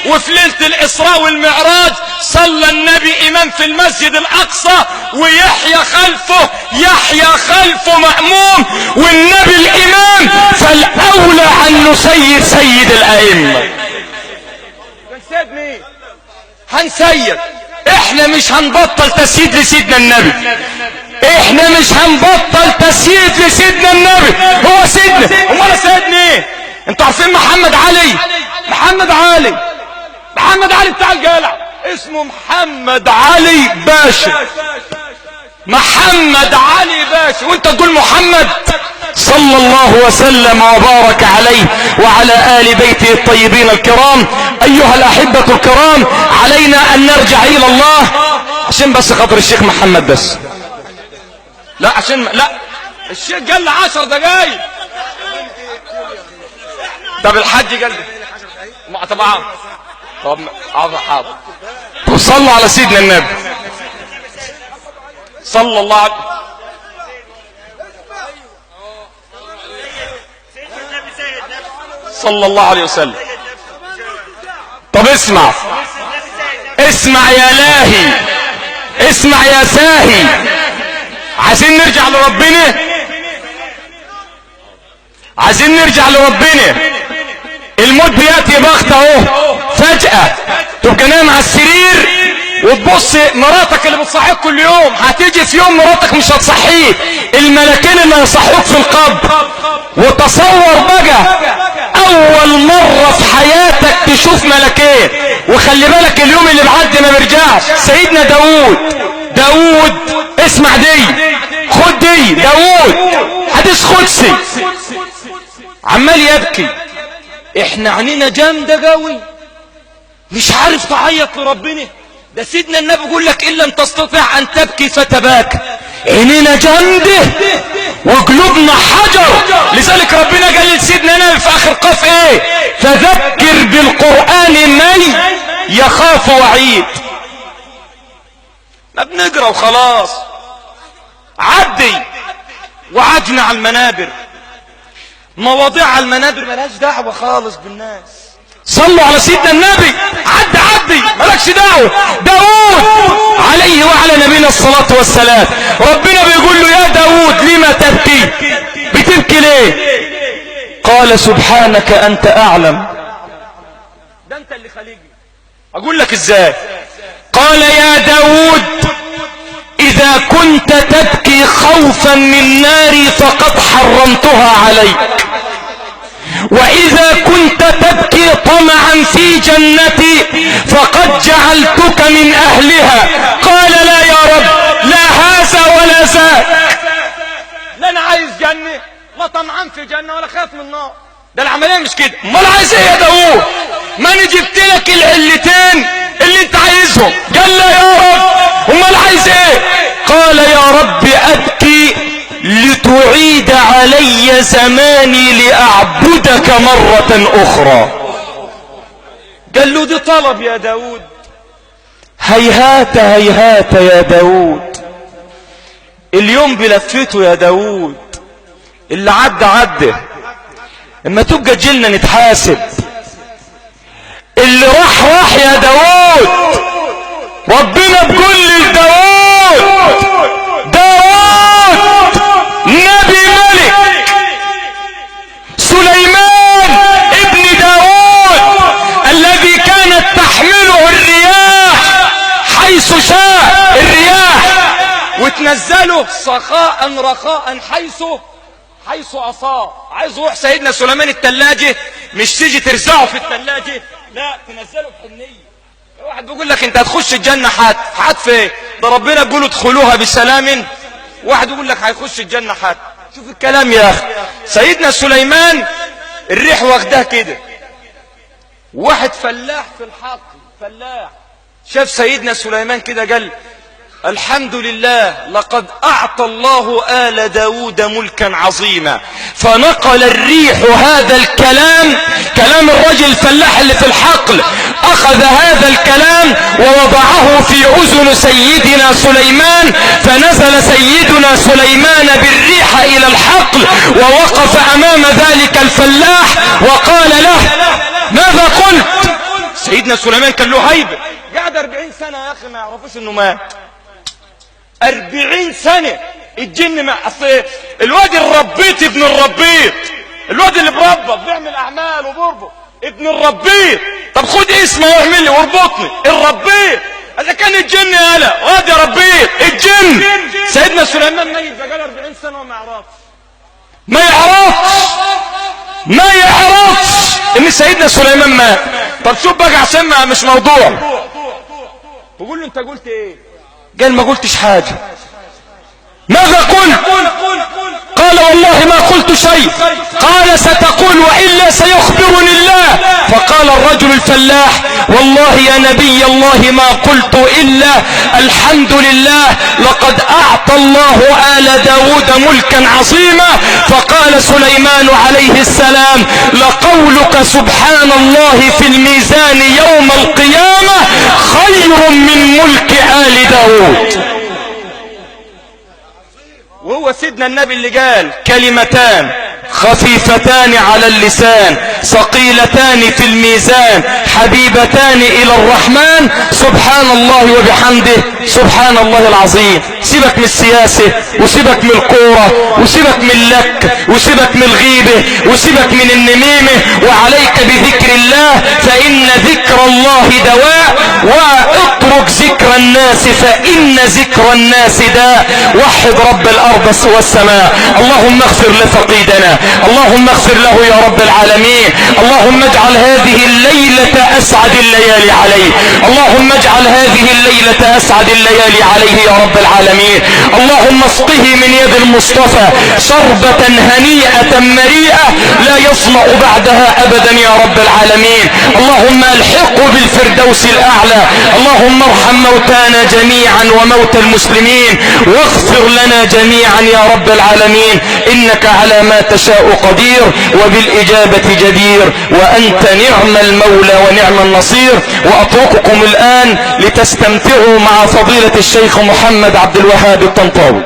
وفي ليلة الإسراء والمعراج صلى النبي إمام في المسجد الأقصى، ويحيى خلفه، يحيى خلفه مأموم، والنبي الإمام. فالأولى أن نسيد سيد الأئمة. هنسيد مين؟ هنسيد. احنا مش هنبطل تسييد لسيدنا النبي، احنا مش هنبطل تسييد لسيدنا النبي، هو سيدنا. امال سيدنا ايه؟ انتوا عارفين محمد علي؟ محمد علي، محمد علي بتاع الجلع، اسمه محمد علي باشا، محمد علي باشا، وانت تقول محمد. صلى الله وسلم وبارك عليه وعلى آل بيته الطيبين الكرام. أيها الأحبة الكرام، علينا أن نرجع إلى الله عشان بس خاطر الشيخ محمد بس. لا عشان لا، الشيخ قال لي 10 دقايق. طب الحاج قال لي طبعا. طب حاضر. طب صلوا على سيدنا النبي صلى الله عليه. صلى الله عليه وسلم. طب اسمع، اسمع يا لاهي، اسمع يا ساهي، عايزين نرجع لربنا، عايزين نرجع لربنا. الموت بياتي بغتة اهو، فجأة تبقى نايم على السرير وتبص مراتك اللي بتصحيك كل يوم، هتيجي في يوم مراتك مش هتصحيك، الملكين اللي هيصحوك في القبر. وتصور بقى اول مرة في حياتك تشوف ملكين، وخلي بالك اليوم اللي بعد ما بيرجعش. سيدنا داود، داود اسمع دي، خد دي، داود حديث قدسي، عمال يبكي. احنا عنينا جامدة قوي، مش عارف تعيط لربنا. ده سيدنا النبي بيقول لك ان لم تستطع ان تبكي فتباك. عينينا جامدة وقلوبنا حجر. لذلك ربنا قال لسيدنا النبي في اخر قاف ايه؟ فذكر بالقرآن من يخاف وعيد. ما بنقرا وخلاص، عدي وعدنا على المنابر، مواضيع على المنابر ملهاش دعوة خالص بالناس. صلوا على سيدنا النبي. عدي عدي، مالكش دعوة. داود عليه وعلى نبينا الصلاة والسلام، ربنا بيقول له يا داود لما تبكي؟ بتبكي ليه؟ قال سبحانك أنت أعلم. ده أنت اللي خليجي، أقول لك إزاي. قال يا داود إذا كنت تبكي خوفا من ناري فقد حرمتها عليك، وإذا كنت تبكي طمعا في جنتي فقد جعلتك من أهلها. قال لا يا رب، لا هذا ولا ذاك. لا أنا عايز جنة، لا طمعا في جنة ولا خاف من النار. ده العملية مش كده. امال عايز ايه يا داوود؟ ما انا جبت لك العلتين اللي انت عايزهم. قال لا يا رب. امال عايز ايه؟ قال يا رب ابكي لتعيد علي زماني لأعبدك مرة أخرى. قال له دي طلب يا داود. هيهات هيهات يا داود، اليوم بلفته يا داود، اللي عدى عدى، اما تبقى جيلنا نتحاسب. اللي راح راح يا داود. ربنا بكل لداود، داود نبي ملك، سليمان ابن داود الذي كانت تحمله الرياح حيث شاء الرياح، وتنزله سخاء رخاء حيث أصاب. عايز يروح سيدنا سليمان التلاجة، مش تيجي ترزعه في التلاجة، لا تنزله بحنية. واحد بيقول لك انت هتخش الجنة حتف ايه؟ ده ربنا بيقول ادخلوها بسلام. واحد يقول لك هيخش الجنة حتف. شوف الكلام يا اخي. سيدنا سليمان الريح واخداه كده، واحد فلاح في الحقل، فلاح شاف سيدنا سليمان كده قال الحمد لله لقد أعطى الله آل داود ملكا عظيما. فنقل الريح هذا الكلام، كلام الرجل الفلاح اللي في الحقل، أخذ هذا الكلام ووضعه في أذن سيدنا سليمان. فنزل سيدنا سليمان بالريح إلى الحقل ووقف أمام ذلك الفلاح وقال له ماذا قلت؟ سيدنا سليمان كان له هيبة، قعد 40 سنة يا اخي ما يعرفوش انه مات. 40 سنة الجن ما اصل الواد الربيط ابن الربيط، الواد اللي بربط بيعمل اعمال وبربط ابن الربيط، طب خد اسمه واعمل لي واربطني الربيط. اذا كان الجن يالا واد يا ربيط الجن. سيدنا سليمان ميت بقاله 40 سنة وما يعرفش، ما يعرفش، ما يعرفش ان سيدنا سليمان مات. طب شوف بقى عشان ما مش موضوع. بقول له انت قلت ايه؟ قال ما قلتش حاجة. ماذا قلت؟ قال والله ما قلت شيء. قال ستقول وإلا سيخبرني الله. فقال الرجل الفلاح والله يا نبي الله ما قلت إلا الحمد لله لقد أعطى الله آل داود ملكا عظيما. فقال سليمان عليه السلام لقولك سبحان الله في الميزان يوم القيامة خير من ملك آل داود. وهو سيدنا النبي اللي قال كلمتان خفيفتان على اللسان ثقيلتان في الميزان حبيبتان الى الرحمن سبحان الله وبحمده سبحان الله العظيم. سيبك من السياسة وسيبك من الكورة وسيبك من اللك وسيبك من الغيبة وسيبك من النميمة، وعليك بذكر الله فإن ذكر الله دواء، واترك ذكر الناس فإن ذكر الناس داء. وحد رب الأرض والسماء. اللهم اغفر لفقيدنا، اللهم اغفر له يا رب العالمين. اللهم اجعل هذه الليلة أسعد الليالي عليه، اللهم اجعل هذه الليلة أسعد الليالي عليه يا رب العالمين. اللهم اسقه من يد المصطفى شربة هنيئة مريئة لا يظمأ بعدها أبدا يا رب العالمين. اللهم الحقه بالفردوس الأعلى. اللهم ارحم موتانا جميعا وموتى المسلمين، واغفر لنا جميعا يا رب العالمين، إنك على ما تشاء قدير وبالإجابة جدير، وأنت نعم المولى ونعم النصير. وأترككم الآن لتستمتعوا مع فضيلة الشيخ محمد عبد الوهاب الطنطاوي.